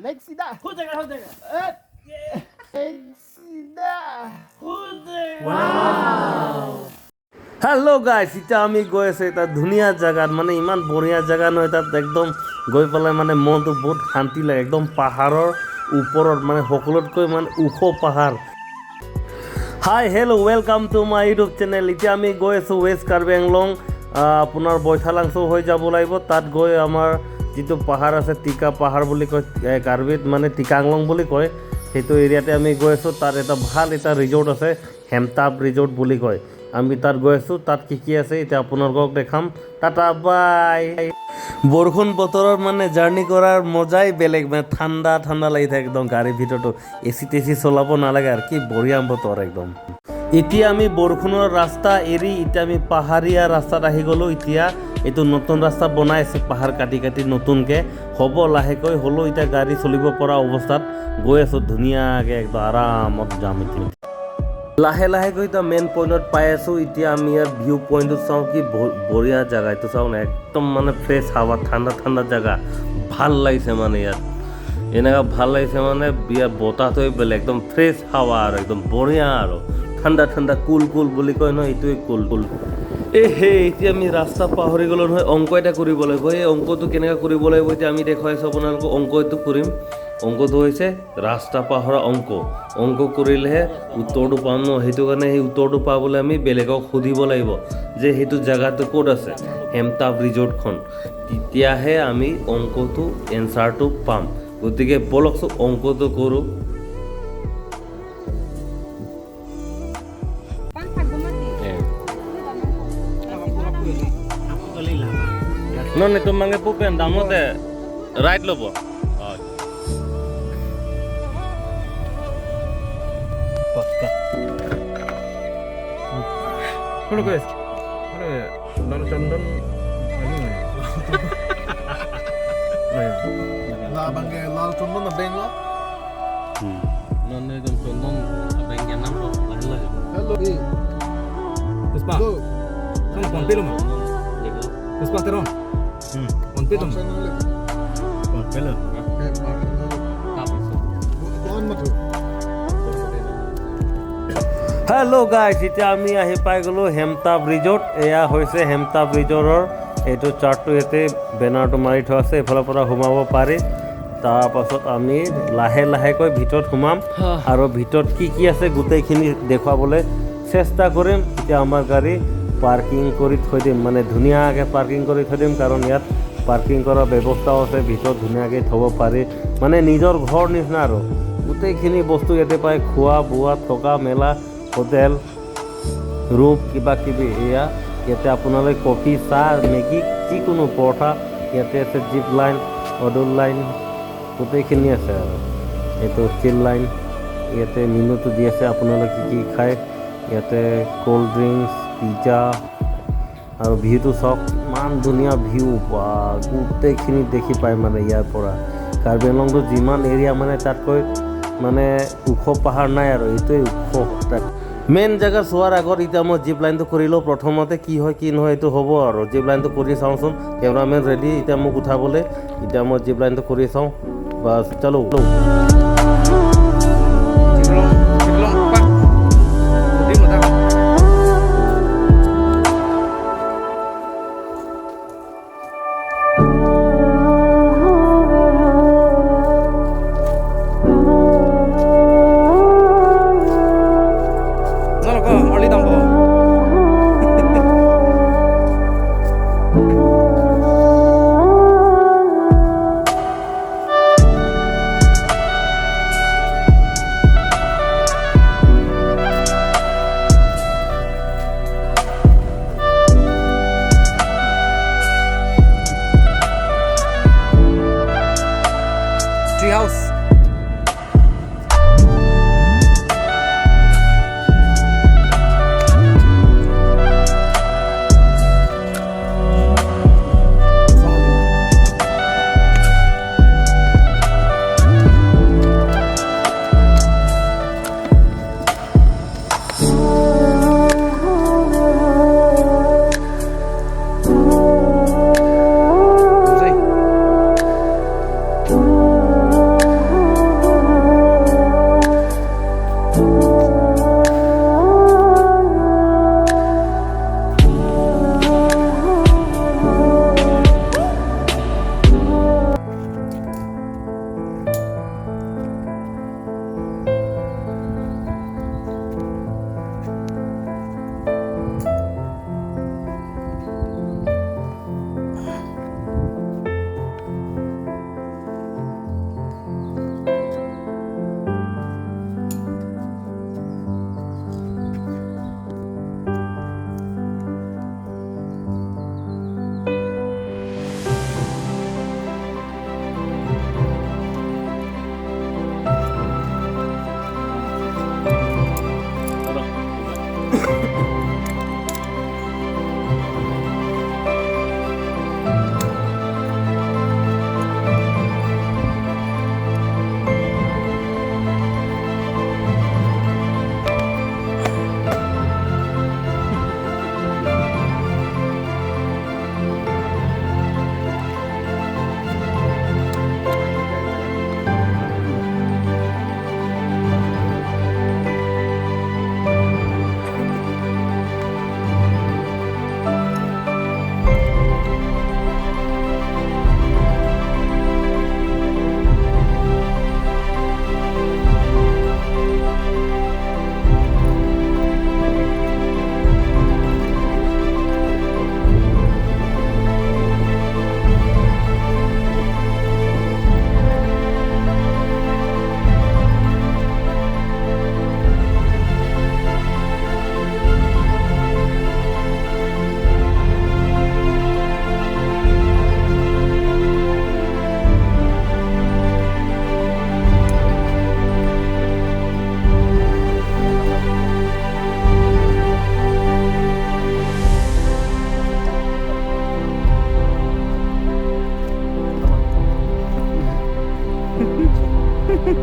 Leg চিধা। Leg চিধা। Hello' গাইছ, এতিয়া আমি গৈ আছোঁ এটা ধুনীয়া জেগাত, মানে ইমান বঢ়িয়া জেগা নহয়, তাত একদম গৈ পেলাই মানে মনটো বহুত শান্তি লাগে। একদম পাহাৰৰ ওপৰত, মানে সকলোতকৈ মানে ওখ পাহাৰ। Hi, hello, welcome to my YouTube channel. এতিয়া আমি গৈ আছোঁ ৱেষ্ট কাৰ্বি আংলং, আপোনাৰ বৈঠালাংছ' হৈ যাব লাগিব। তাত গৈ আমাৰ যিটো পাহাৰ আছে, টিকা পাহাৰ বুলি কয়, কাৰ্বিত মানে টিকাংলং বুলি কয়, সেইটো এৰিয়াতে আমি গৈ আছোঁ। তাত এটা ভাল এটা ৰিজৰ্ট আছে, হেমতাপ ৰিজৰ্ট বুলি কয়। আমি তাত গৈ আছোঁ। তাত কি কি আছে এতিয়া আপোনালোকক দেখাম। টাটা, বাই। বৰষুণ বতৰত মানে জাৰ্ণি কৰাৰ মজাই বেলেগ, মানে ঠাণ্ডা ঠাণ্ডা লাগি থাকে একদম। গাড়ীৰ ভিতৰতো এচি টেচি চলাব নালাগে আৰু, কি বঢ়িয়া বতৰ একদম। এতিয়া আমি বৰষুণৰ ৰাস্তা এৰি এতিয়া আমি পাহাৰীয়া ৰাস্তাত আহি গ'লোঁ। এতিয়া এইটো নতুন ৰাস্তা বনাই আছে, পাহাৰ কাটি কাটি নতুনকৈ হ'ব লাহেকৈ হ'লেও। এতিয়া গাড়ী চলিব পৰা অৱস্থাত গৈ আছোঁ ধুনীয়াকৈ, একদম আৰামত যাম। এতিয়া লাহে লাহেকৈ এতিয়া মেইন পইণ্টত পাই আছোঁ। এতিয়া আমি ইয়াৰ ভিউ পইণ্টটো চাওঁ, কি বঢ়িয়া জেগা এইটো। চাওঁ না, একদম মানে ফ্ৰেছ হাৱা, ঠাণ্ডা ঠাণ্ডা জেগা, ভাল লাগিছে। মানে ইয়াত এনেকুৱা ভাল লাগিছে, মানে ইয়াৰ বতাহটোৱে বেলেগ, একদম ফ্ৰেছ হাৱা আৰু একদম বঢ়িয়া আৰু ঠাণ্ডা ঠাণ্ডা, কুল কুল বুলি কয় ন, এইটোৱে কুল কুল। এ হে, এতিয়া আমি ৰাস্তা পাহৰি গ'লো নহয়। অংক এটা কৰিব লাগিব। এই অংকটো কেনেকৈ কৰিব লাগিব এতিয়া আমি দেখুৱাইছোঁ আপোনালোকক। অংক এইটো কৰিম। অংকটো হৈছে ৰাস্তা পাহৰা অংক। অংক কৰিলেহে উত্তৰটো পাম ন, সেইটো কাৰণে সেই উত্তৰটো পাবলৈ আমি বেলেগক সুধিব লাগিব যে সেইটো জেগাটো ক'ত আছে, হেমতাপ ৰিজৰ্টখন। তেতিয়াহে আমি অংকটো এনচাৰটো পাম। গতিকে ব'লকচোন, অংকটো কৰোঁ। নহয়, তোমাকে পুপেন দামতে ৰাইট ল'ব। কোনে কৈ আছে? মানে লাল চন্দন। লাল চন্দন না বেংলা? চন্দন নাম লাহে লাহে। Hello'. Puspa. Sono pompelo ma. Puspa teron. Pompelo. Pompelo. কোন মাথো? হেল্ল' গাইছ, এতিয়া আমি আহি পাই গ'লোঁ হেমতাপ ৰিজৰ্ট। এয়া হৈছে হেমতাপ ৰিজৰ্টৰ এইটো চাৰ্টটো, ইয়াতে বেনাৰটো মাৰি থোৱা আছে। এইফালৰ পৰা সোমাব পাৰি। তাৰপাছত আমি লাহে লাহেকৈ ভিতৰত সোমাম আৰু ভিতৰত কি কি আছে গোটেইখিনি দেখুৱাবলৈ চেষ্টা কৰিম। এতিয়া আমাৰ গাড়ী পাৰ্কিং কৰি থৈ দিম, মানে ধুনীয়াকৈ পাৰ্কিং কৰি থৈ দিম, কাৰণ ইয়াত পাৰ্কিং কৰাৰ ব্যৱস্থাও আছে। ভিতৰত ধুনীয়াকৈ থ'ব পাৰি, মানে নিজৰ ঘৰ নিচিনা আৰু গোটেইখিনি বস্তু ইয়াতে পায়, খোৱা বোৱা, থকা মেলা, হোটেল, ৰুম, কিবা কিবি। এয়া ইয়াতে আপোনালোকে কফি, চাহ, মেগী, যিকোনো পৰঠা ইয়াতে আছে। জিপ লাইন, অডুল লাইন, গোটেইখিনি আছে। আৰু এইটো চিল লাইন। ইয়াতে মেনুটো দি আছে, আপোনালোকে কি কি খায়। ইয়াতে ক'ল্ড ড্ৰিংকছ, পিজ্জা। আৰু ভিউটো চাওক, ইমান ধুনীয়া ভিউ বা, গোটেইখিনি দেখি পায়। মানে ইয়াৰ পৰা কাৰ্বি আংলংটো যিমান এৰিয়া, মানে তাতকৈ মানে ওখ পাহাৰ নাই আৰু এইটোৱেই ওখ। তাত মেইন জেগা চোৱাৰ আগত এতিয়া মই জিপ লাইনটো কৰি লওঁ প্ৰথমতে। কি হয় কি নহয় এইটো হ'ব আৰু জিপ লাইনটো কৰি চাওঁচোন। কেমেৰামেন ৰেডি এতিয়া মোক উঠাবলৈ। এতিয়া মই জিপ লাইনটো কৰি চাওঁ, বাছ, চলো। Ciblong, ciblong pak. Di mata. Nalo ko, ali dambo. Tree house. Jai. Ako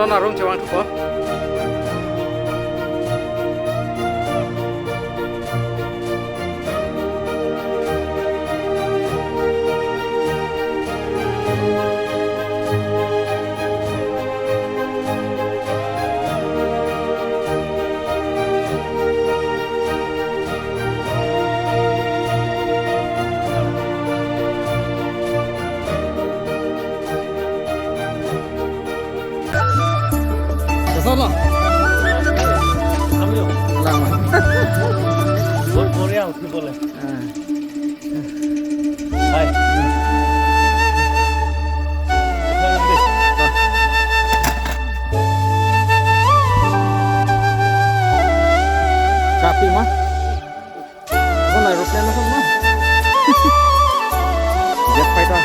na room chewang tu ko. বহুত বঢ়িয়া উঠিবলৈ। হাই। Chapi mah. Kon aeroplane এখন না। Jet fighter.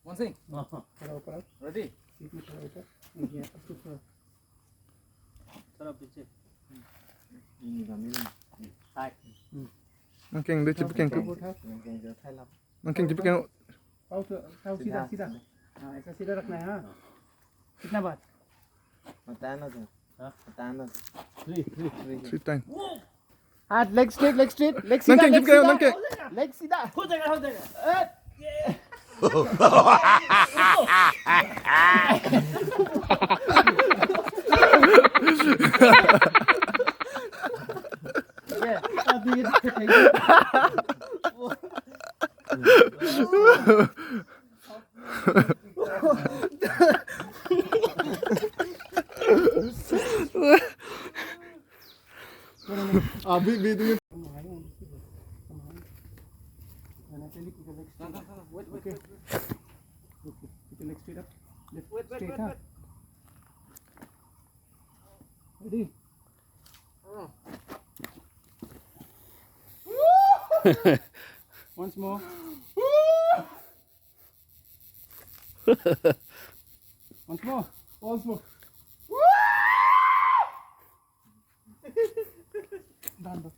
One thing. Ready? Nangkeng dia cepat keng. Nangkeng cepat keng. सीधा सीधा, हाँ ऐसा सीधा रखना है। हाँ कितना बार बताना तो, बताना। Three time. हाथ leg straight, leg straight, leg सीधा, Nangkeng leg cepat keng, सीधा, nangkeng. लेग सीधा। हो जाएगा, हो जाएगा। Abi bi Leg straight up, left straight, हाँ। Ready? Once more. Once more. Once more. Done.